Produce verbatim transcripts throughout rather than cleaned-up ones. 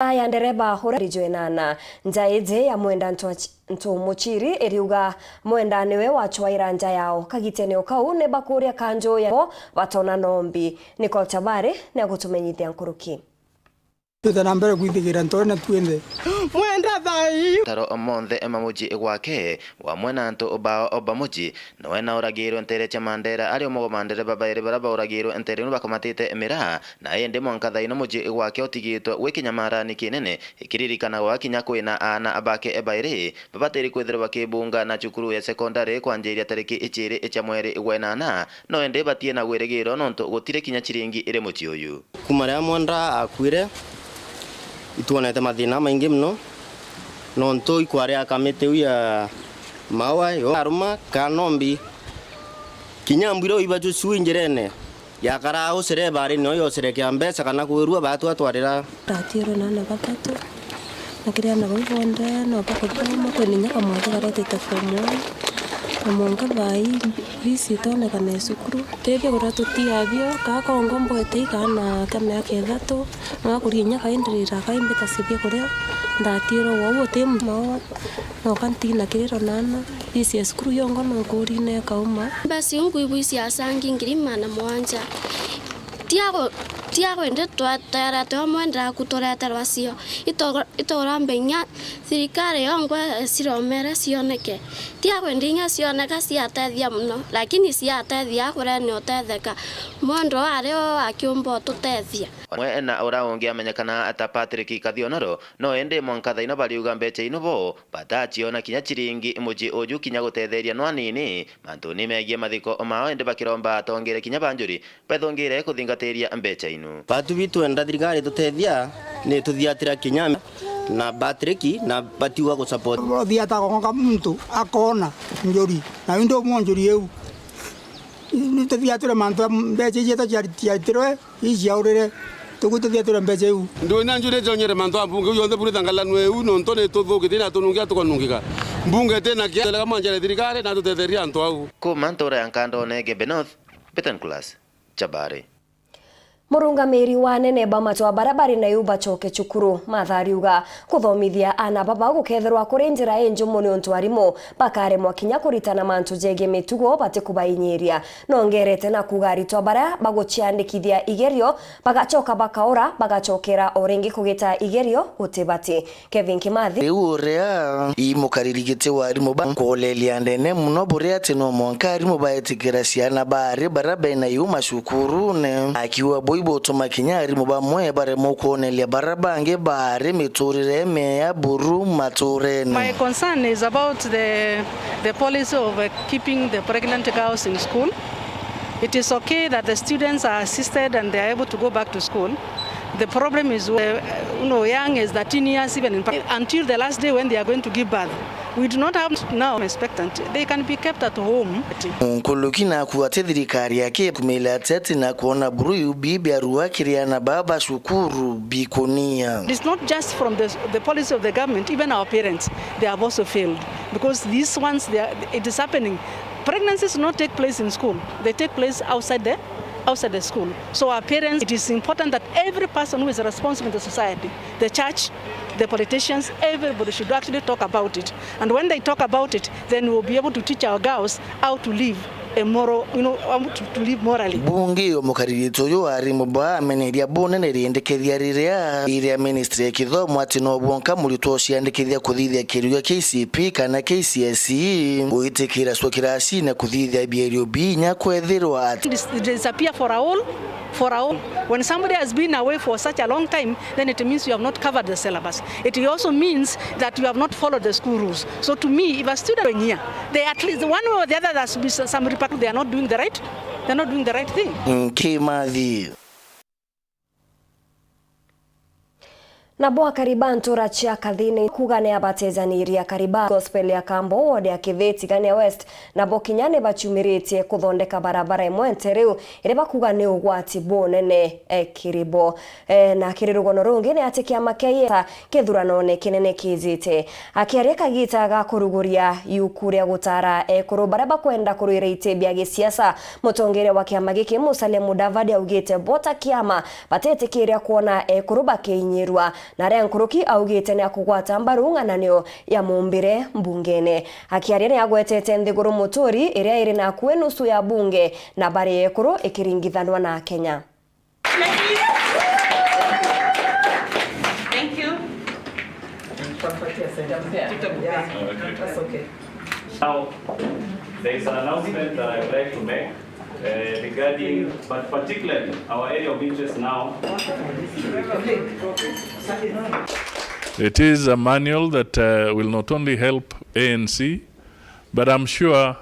Aya ndereba uria rijwe nana. Nja iji ya Mwenda Ntwa-, Ntu Muchiri iriuga Mwenda niwe wachwaira nja yao. Kagitene o kau ni bakuria kanju yao batona nombi. Nicole Chabari ni agutumenyithia nkuruki. Twite na mbere kwithigira ntore na twinthe. Mwenda thai. Taro monthe ma muji gwake, wamwe na antu bao ba muji, nowe na uragirwe ntere cia Mandera, ari umwe wa mandereba bairi bara bauragirwe ntere ino bakamatite miraa, na indi mwanka thaa ino muji gwake utigitwe gwi kinyamarani kinene, ikiririkanagwa kinya kwina aana bake bairi babatiri kwithirwa bakibunga na cukuru ya sekondari kwanjiria tariki iciri cia mweri gwa inana, no indi batie na wirigiro nontu gutiri kinya ciringi iri muji uyu. Kuma riria Mwenda akuire, itwonete mathina maingi mono, nontu ikwarea kamiti iu ya Maua yo aruma kanombi. Kinya mbwire uiba jucu injirene, yakara ucere bari nio yocerekea mbeca kana kwirua batwatwarira. Ndatiirwe na aana bathatu, na kiri aana bau bonthe no bakuthoma, kwina inya kamwathe karetete form one, na mwanka thaa ii fees itonekana ya cukuru. Tethia kuria tutiabio, kaa kongwa mbwete ikaana ka miaka ithatu, na gakuria inya kaindirira, kaimbita cibia kuria, ndatiirwe wau uti mao, noka ntina kiriro nana. Fees ya cukuru yongo no nkurine ikauma. Mbeca iu ngwibwi cia acangi ngiri magana mugwanja. Tiago, tiago indi twe-, twera twe Mwenda aku tureterwa cio. Ito-, itorambe inya thirikari yongwe ciromere cioneke. Tiago indi inya cioneka ciatethia mono, lakini ciatethia kuria ni utetheka. Mwenda ari o akiumba ututethia. Amwe na ura ungi amenyekana ta Patrick Kathionoro, no indi mwanka thaa ino bariuga mbeca ino bo bataciona kinya ciringi muji uju kinya gutetheria no anini mantuni megie mathiko mao, indi bakiromba atongere kinya banjuri bethongire kuthingatiria mbeca inu. Batu bitwenda thirikari tutethia, ni tuthiatira kinya na Patrick na batiuga gusupport. Uthiata akonga muntu akona njuri, na indi umwe njuri iu. Ni tuthiatire mantu a mbeca iji itaciaritirwe. Iciaurire, tuku tuthiatire mbeca iu. Ndwina njuri icionyere mantu a mbunge iu yonthe buri thangalanwe iu, nontu ni tuthukitie na tunungia tukanungika. Mbunge itina kia, telega manjere thirikari na tutetheria antu au. Kuma ntura ya Nkandone Gembe North, Betan Class, Chabari. Murungamiri wa anene ba matwa baria bari na iu bacoke cukuru. Martha ariuga kuthomithia aana baba gukethirwa kuri njira injumu niuntu arimu bakaremwa kinya kuritana mantu jegie mitugo batikubainyiria. Nongerete na kuuga aritwa baria baguciandikithia igerio bagacoka bakaura, bagacokera o ringi kugita igerio gutibati. Kevin Kimathi. Riu uria i mukariri giti wa arimu ba kuoleria ndene muno buria ati no mwanka arimu baetikira ciana baari baria bena iu macukurune, akiuga buu ibutuma kinya arimu bamwe baremwa kuoneria baria bangi baari miturire miea buru maturene. My concern is about the, the policy of, uh, keeping the pregnant girls in school. It is okay that the students are assisted and they are able to go back to school. The problem is, uh, you know, young as thirteen years, even in, until the last day when they are going to give birth. We do not have now expectant. They can be kept at home. Nkuluki naku ati thirikari yake kumila ateti na kuona buru iu bibiarua kiri aana baa ba cukuru bikunia. It's not just from the, the policy of the government, even our parents, they have also failed. Because these ones, they are, it is happening. Pregnancies do not take place in school. They take place outside the, outside the school. So our parents, it is important that every person who is responsible in the society, the church, the politicians, everybody should actually talk about it. And when they talk about it, then we'll be able to teach our girls how to live a moral, you know, how to, to live morally. Bunge yo mukaririte uyu wa arimu ba ameneria bunene riendekethia riria, iria ministry ya kithomo ati no bwonka muritwa uciandikithia kuthithia kiruga K C P kana K C S E, gwitikira cua kirasi na kuthithia bierio binya kwethirwa ati. Dis-, disappear for a whole, for a whole. When somebody has been away for such a long time, then it means you have not covered the syllabus. It also means that you have not followed the school rules. So to me, if a student going here, they at least one way or the other, there should be some repercussions. They are not doing the right, they are not doing the right thing. Nkimathi. Nabo akari ba ntura cia Kathini kuuga ni abatejaniria. Akari ba gospel ya Kambo, ward ya Kithiti, Tigania West, nabo kinya ni bachumiritie kuthondeka barabara imwe nte riu iria bakuuga ni ugwati bunene, eh, kiri bo. Eh, na kiri rugono rungi ni ati kiama kia Yeta kithuranone kinene kijite. Akiaria kagita ga kuruguria yuku ria gutara ekuru baria bakwenda kurwira iti bia gisiasa, mutongeria wa kiama giki Musalia Mudavadi augite bo ta kiama batitikiria kwona ekuru bakiinyirwa Na aria nkuruki augite ni akugwata mbaru ng'ananio ya mumbire mbungene. Akiaria ni agwetete nthiguru Muturi iria iri na akui nusu ya bunge na bari ya ekuru ikiringithanwa na Kenya. Thank you. Yeah, that's okay. Now, there is an announcement that I would like to make, uh, regarding, but particularly our area of interest now. It is a manual that, uh, will not only help A N C, but I'm sure,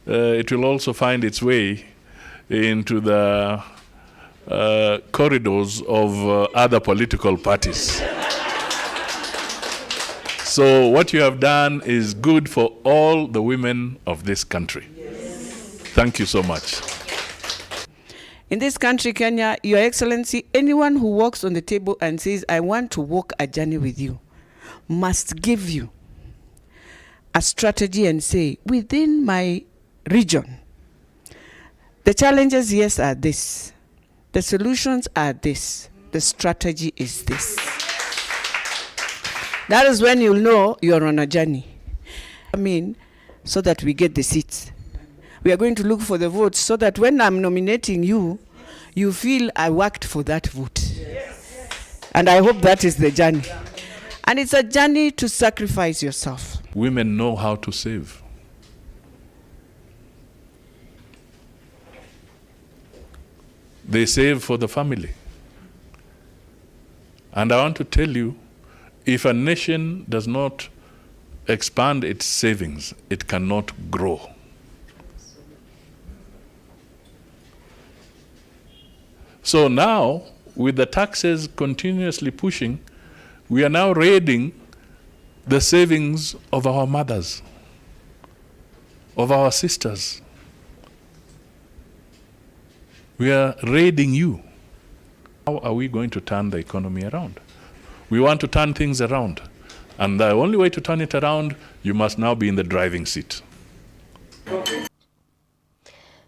uh, it will also find its way into the, uh, corridors of, uh, other political parties. So what you have done is good for all the women of this country. Thank you so much. In this country, Kenya, Your Excellency, anyone who walks on the table and says, "I want to walk a journey with you," must give you a strategy and say, "Within my region, the challenges, yes, are this. The solutions are this. The strategy is this." That is when you'll know you're on a journey. I mean, so that we get the seats. We are going to look for the votes so that when I'm nominating you, you feel I worked for that vote. And I hope that is the journey. And it's a journey to sacrifice yourself. Women know how to save. They save for the family. And I want to tell you, if a nation does not expand its savings, it cannot grow. So now, with the taxes continuously pushing, we are now raiding the savings of our mothers, of our sisters. We are raiding you. How are we going to turn the economy around? We want to turn things around. And the only way to turn it around, you must now be in the driving seat.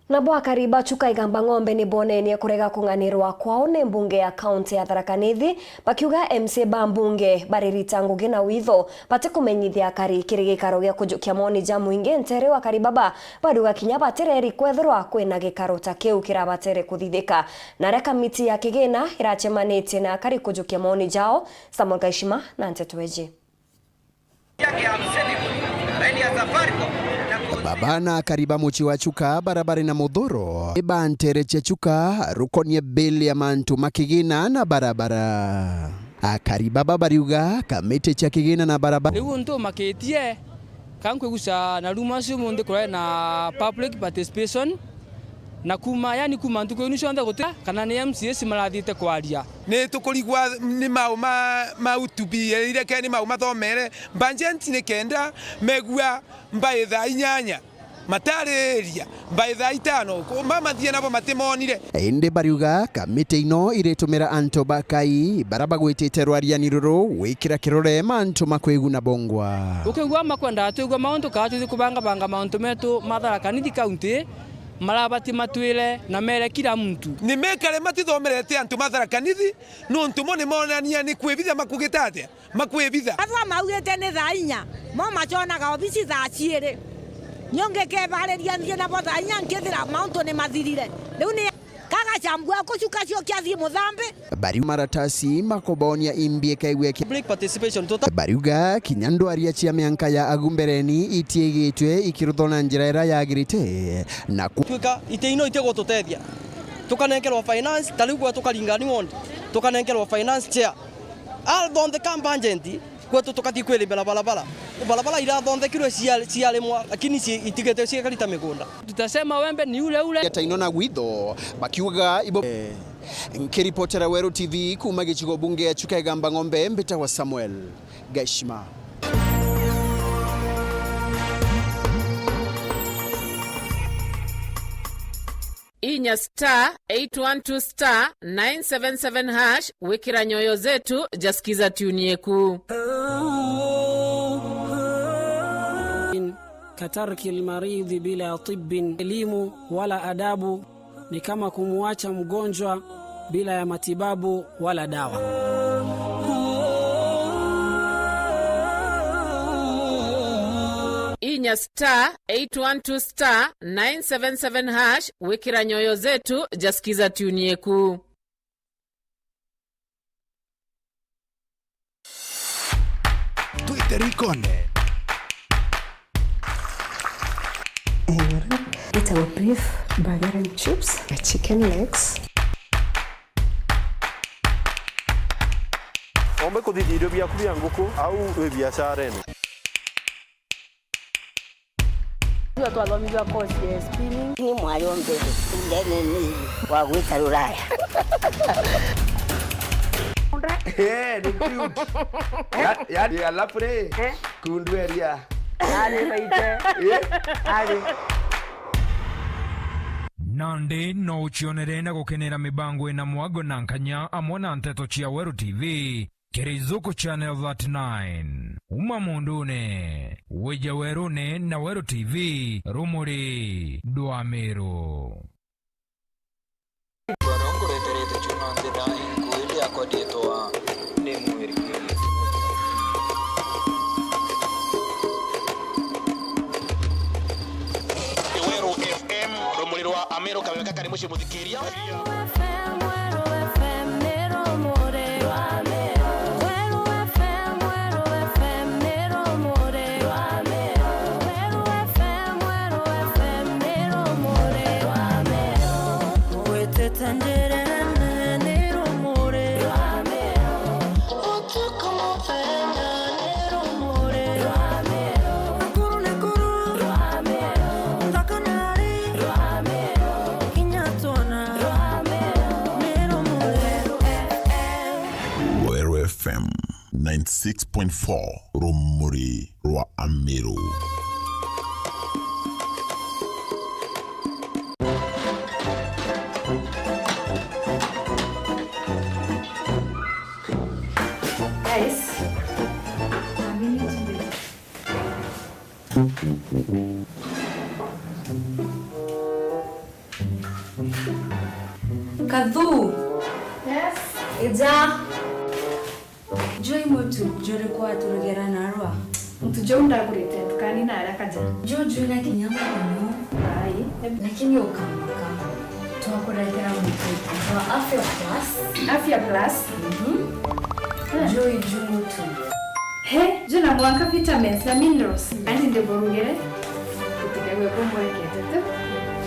Nabo akari ba Chuka Igamba Ng'ombe ni bonenie kurega kung'anirwa kwao ni mbunge ya kaunti ya Tharaka Nithi, bakiuga M C A ba mbunge baririta ngugi na witho, batikumenyithia akari kiri gikaro gia kujukia maoni ja mwingi. Ntere wa akari baba bariuga kinya batireri kwethirwa kwina gikaro ta kiu kirabatere kuthithika. Na aria kamiti ya kigina iracemanitie na akari kujukia maoni jao, Samuel Gaishima na nteto iji. Baba na akari ba mucii wa Chuka barabara na Muthuro, ni bantere cia Chuka rukonie bill ya mantu ma kigina na barabara. Akari baba bariuga kamiti cia kigina na barabara. Riu untu umakitie, ka nkwiguca na rumours umunthi kurai na public participation, na kuma, yani kuma ntuku inu cionthe guti kana ni M C As marathite kwaria. Ni tukurigwa ni mau ma, ma utubi, iria ke ni mau mathomere, budget ni kenda megua mbai thaa inyanya, matariria mbai thaa itano, ku-, mamathie nabo matimonire. Indi bariuga kamiti ino iritumira antu ba Kai bara bagwitite rwariani ruru gwikira kirore mantu ma kwiguna bongwa. Ukigua makwenda twigua mauntu kaa tuthi kubangabanga mauntu metu ma Tharaka Nithi County, marabati matwire na mere kila muntu. Ni mekare matithomerete antu ma Tharaka Nithi, nuntu mo ni monania ni kwibitha makugita atia? Makwibitha. Ethwa maugite ni thaa inya, mo maconaga obici thaa ciiri. Nio ngikebariria nthie nabo thaa inya nkithira mauntu ni mathirire. Riu ni kagacambua kucuka cio kiathii muthambi. Bariu maratasi makobonia imbi ikaigua ki-. Public participation, tuta- Bariuga kinya ndwaria cia mianka ya agu mbereni itiigitwe ikiruthwa na njira iria yagirite na ku- Twika iti ino itigututethia. Tukanenkerwa finance, ta riu gwe tukaringa ni ward, tukanenkerwa finance chair. Athontheka budget, kwetu tukathi kwirimira barabara. Barabara irathonthekirwe cia-, ciarimwa, lakini ci-, itigite ciikarita migunda. Tutasema wembe ni ule ule. Taino na gwitho, bakiuga ibo-, eh, nkiripotera Weru T V kuma gicigo bunge ya Chuka Igamba Ng'ombe, mbitagwa Samuel Gashima. Inya star eight one two star nine seven seven hash wikira Nyoyo Zetu ja Skiza tune yeku. Katarki lmaridhi bila tibbin, elimu wala adabu ni kama kumwacha mgonjwa bila ya matibabu wala dawa. star eight one two star nine seven seven hash gwikira Nyoyo Zetu ja Skiza tune yeku. Twite rikone. Itagwo beef, burger and chips, chicken legs. Ombe kuthithia irio biaku bia nguku au wi biacarene. Tuga twathomithua course ya spinning. Ni mwari o mbere ndene ni wa gwita Ruraya. Eh, ni cute. Ya-, ya-, alafu ri, eh? Kundu eria. Ari baite. Eh? Ari. Nandi no ucionere na gukenera mibango ina mwago na nkanya amwe na nteto cia Weru T V. Kirizuku Channel thirty-nine. Uma mundune, wija werune na Weru T V, rumuri dwa Meru. Ngoro nkureterete ciuma nthina, inkuili yakwa ndietwa ni mwiri. Weru F M, rumuri rwa Ameru, kabebe kakari mucii muthikiria. Weru F M, Weru F M, ni rumuri rwa Meru. Weru F M, Weru F M, ni rumuri rwa Meru. Weru F M, Weru F M, ni rumuri rwa Meru. Witite njira nene, ni rumuri rwa Meru. Utuku muthenya, ni rumuri rwa Meru. Nakuru, Nakuru, rwa Meru. Nthaka na ari, rwa Meru. Kinya twana, rwa Meru. Ni rumuri. Weru F M ninety-six point four, rumuri rwa Ameru. Guys, I'm in it. Kathu! Yes? Ija! Juu i mutu juriku waturugera narua? Mutu juu ndagurite ndukani na aria kaja. Juu juu na kinya muno. Ai, eb- Lakini ukama, ukama. Twakuretera mutu wa Afya Plus. Afya Plus? Mhm. Eh. Juu i juu mutu. He, juu na mwanka vitamins na minerals. Andi ndiburugire. Gutigagwe kumwekete tu.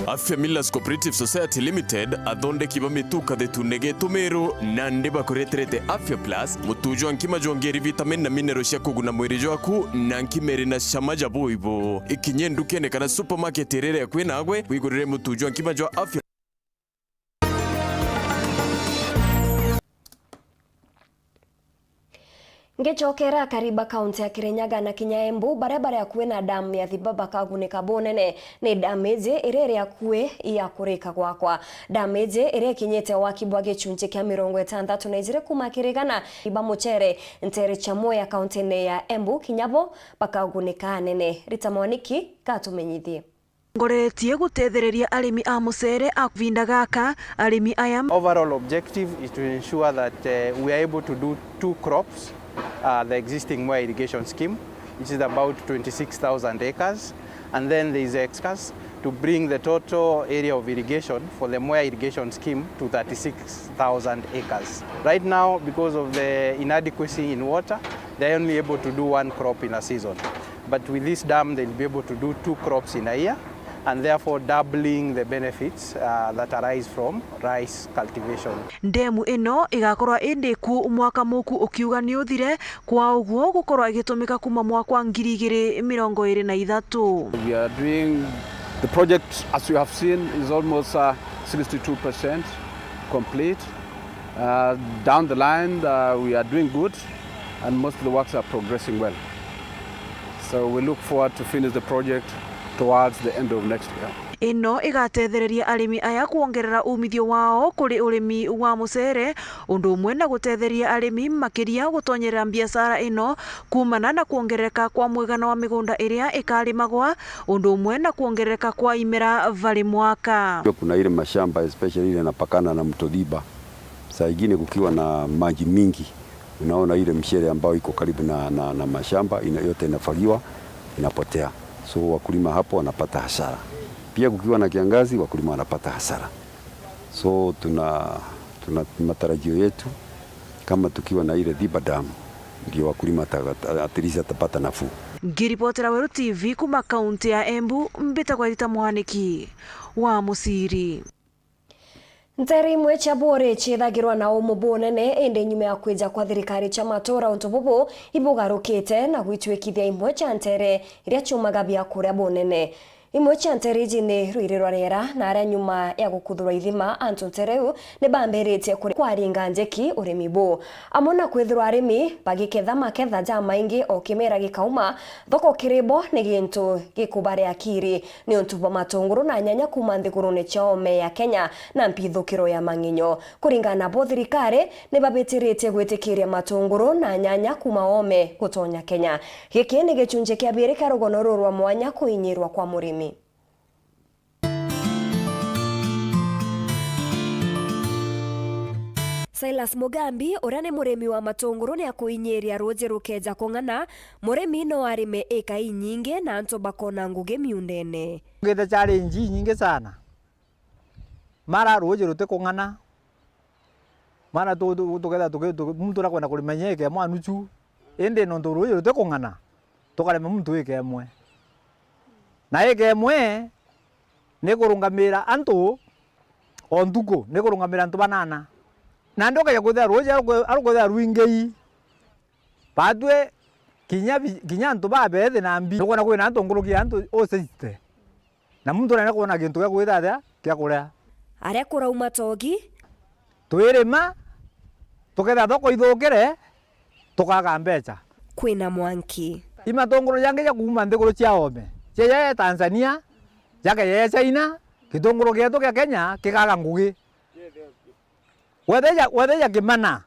Afya Millers Cooperative Society Limited, athondeki ba mitu kathetune getu Meru, nandi bakureterete Afya Plus, mutu jwa nkima jwongeri vitamin na mineral cia kuguna mwiri jwaku, na nkima iri na cama ja buibu. Ikinye ndukene kana supermarket iria iri akui nagwe, wigurire mutu jwa nkima jwa Afya. Ngicokera akari ba kaunti ya Kirinyaga na kinya Embu, baria bari akui na damu ya Thiba bakagunika bunene ni damu iji iria iri akui ya kurika gwakwa. Damu iji iria ikinyite waki bwa gicunji kia mirongo itantatu na ijiri kuuma kiri igana iba mucere ntere cia Mwea kaunti-ini ya Embu, kinya bo bakagunika anene. Rita Mwaniki gatumenyithie. Ngoretie gutethereria arimi a mucere a kavinda gaka. Arimi aya. Overall objective is to ensure that, eh, we are able to do two crops, uh, the existing Mwea irrigation scheme, which is about twenty-six thousand acres, and then there is acres to bring the total area of irrigation for the Mwea irrigation scheme to thirty-six thousand acres. Right now, because of the inadequacy in water, they are only able to do one crop in a season. But with this dam, they'll be able to do two crops in a year, and therefore doubling the benefits, uh, that arise from rice cultivation. Ndemu ino igakorwa indi ku mwaka muku ukiuga ni uthire, kwa uguo gukorwa igitumika kuma mwaka wa ngiri igiri mirongo iri na ithatu. We are doing, the project, as you have seen, is almost, uh, sixty-two percent complete. Uh, down the line, uh, we are doing good, and most of the works are progressing well. So we look forward to finish the project towards the end of next year. Ino igatethereria arimi aya kwongerera umithio wao kuri urimi wa mucere, undu umwe na gutetheria arimi makiria gutonyerera biashara ino kumana na kwongerereka kwa mwigana wa migunda iria ikarimagwa, undu umwe na kwongerereka kwa imera vari mwaka. Kuna ile mashamba, especially ile inapakana na mto Thiba, saa ingine kukiwa na maji mingi, unaona ile mchere ambayo iko karibu na, na, na mashamba ina-, yote inafagiwa, inapotea. So wakulima hapo wanapata hasara. Pia kukiwa na kiangazi, wakulima wanapata hasara. So tuna, tuna matarajio yetu, kama tukiwa na ile Dhiba Dam, ndio wakulima ata-, at least atapata nafuu. Ngiripotera Weru T V kuma kaunti ya Embu, mbitagwa Rita Mwaniki wa Musiri. Nteere imwe cia Bwore ciithagirwa na uumu bunene, indi nyuma ya kwija kwa thirikari cia matuura, untu bubu ibugarukite na gwituikithia imwe cia nteere iria ciumaga biakuria bunene. Imwe cia nteere iji ni rwiri rwa riera, na aria nyuma ya gukuthurwa ithima, antu nteere iu ni bambiritie kuri-, kwaringa njeki urimi buu. Amwe na kwithirwa arimi bagiketha maketha jamaingi o kimera gikauma, thoko kiri bo ni gintu gikubaria akiri. Niuntu bwa matunguru na nyanya kuuma nthigurune cia oome ya Kenya na mpithukiro ya mang'inyo. Kuringana nabo, thirikari ni babitiritie gwitikiria matunguru na nyanya kuuma oome gutonya Kenya. Giki ni gicunji kia biiri kia rugono ruu rwa mwanya kuinyirwa kwa murimi. Silas Mugambi, uria ni murimi wa matunguru, ni akuinyiria ruuji rukeja kung'ana, murimi no arime ika inyingi na antu bakona ngugi miundene. Ngite challenge inyingi sana. Mara ruuji rutikung'ana. Mara tu-, tu-, tuketha tuki-, tu-, muntu urakwenda kurima inya ika imwe na nuchu. Indi nontu ruuji rutikung'ana, tukarema muntu ika imwe. Na ika imwe ni kurungamira antu o ntuku, ni kurungamira antu banana. Nandi ukeja kwithira ruuji aruku-, arukwithira rwingii, batwi kinya bi-, kinya antu babethi na mbi, nukwona kwina antu nkuruki ya antu ucecite. Na muntu urenda kwona gintu gia kwita atia, gia kuria. Aria kurauma togi. Twirima, tuketha thoko ithukire, tukaga mbeca. Kwina mwanki. I matunguru jangi ja kuuma nthiguru cia oome, jaja ja Tanzania, jakeja ja China, gitunguru gietu gia Kenya kikaga ngugi. Wetheja, wetheja kimana.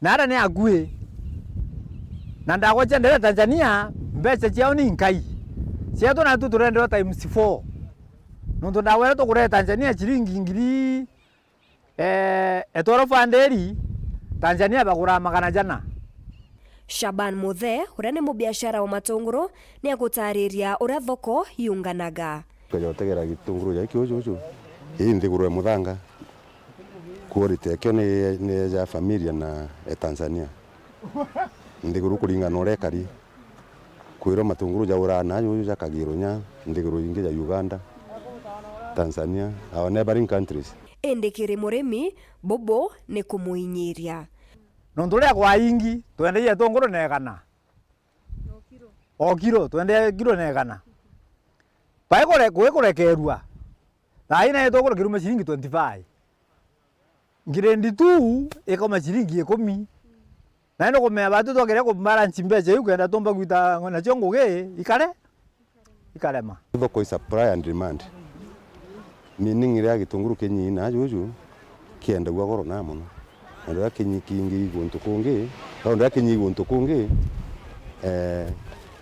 Na aria ni akui. Na ndagwa cia ndeere Tanzania, mbeca ciao ni inkai. Cietu natu turenderwa times four. Nontu ndagwa iria tukuree Tanzania ciringi ngiri, eh, etwaro fanderi, Tanzania baguraa magana jana. Shaban Muthe, uria ni mubiashara wa matunguru, ni agutariria uria thoko yunganaga. Ukeja utegera gitunguru gia kiujuju, ii nthiguru ya muthanga. Quality ekio ni, ni ya familia na e Tanzania. Nthiguru kuringana na uria ekari. Kwirwa matunguru jauraga na juju jakagirwa nya nthiguru ingi ja Uganda, Tanzania, our neighboring countries. Indi kiri murimi, bubu ni kumuinyiria. Nontu riria kwaingi, twendeie itunguru na igana. O kiro, twendeie kiro na igana. Bai kure-, gwikurekerua. Thaa ii nayo tukurukia kiruma ciringi twenty-five. Grade two ikoma ciringi ikumi. Na indi kumenya batu twagire ku balance mbeca iu kenda tumba gwita nacio ngugi ikare, ikarema. Thoko i supply and demand. Meaning riria gitunguru kinyi na juju kiendagua goro na mono. Na riria kinyi kingi guntu kungi, na riria kinyi guntu kungi, eh,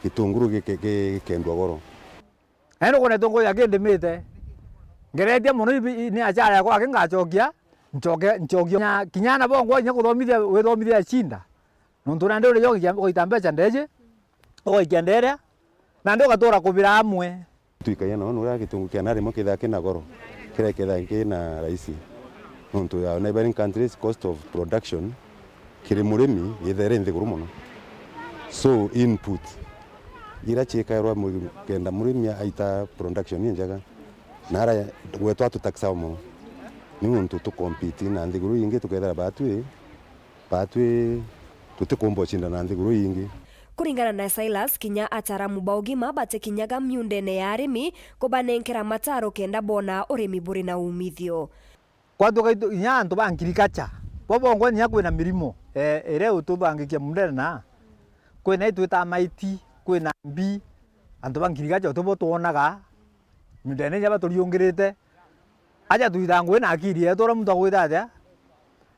gitunguru gike-, gi-, gikendwa goro. Na indi kwona itunguru ja kindimite, ngeretie mono ibi, i-, ni achara yakwa aki ngachokia, nchoke, nchokia. Kinya, kinya ana bongwa inya kuthomithia, withomithia chinda. Nontu nandi uri jo ugaita mbeca ndeji, ugaikia nderia, nandi ugatura kubira amwe. Twikagia nao nuria gitunguru kia na rimwe kithaa kina goro, kiria kithaa kina raisi. Nontu ya neighboring countries, cost of production, kiri murimi, ithaire nthiguru mono. So input iria ciikairwa mu-, kenda murimi aita production injega, na ara gwetu atutaxawa mono. Ni untu tu compete na nthiguru ingi, tukethira batwi, batwi tutikumba ucindana na nthiguru ingi. Kuringana na Silas, kinya ataaramu ba ugima batikinyaga miundene ya arimi kubanenkera mataro kenda bona urimi buri na umithio. Kwatuka itu-, inya antu ba ngirikacha, bo bongwa inya kwina mirimo, eh, iria ututhangikia mundene na, kwina itwita maiti, kwina mbi, antu ba ngirikacha utibo twonaga, miundene inya baturiungirite. Aja twitha ngugi na akiri yetu uria muntu agwita atia.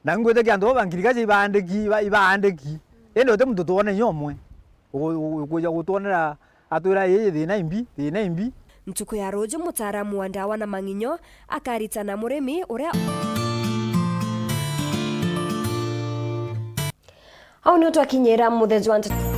Na ngwitikia antu ba ngirikacha ibaandiki, iba-, ibaandiki. Indi uti muntu twone inya umwe. Uku-, uku-, ukwija gutwonera atwira, "Ii, thina imbi, thina imbi." Ntuku ya ruuju, mutaaramu wa ndawa na mang'inyo akaritana murimi uria. Au niu twakinyira mutheji wa nteto.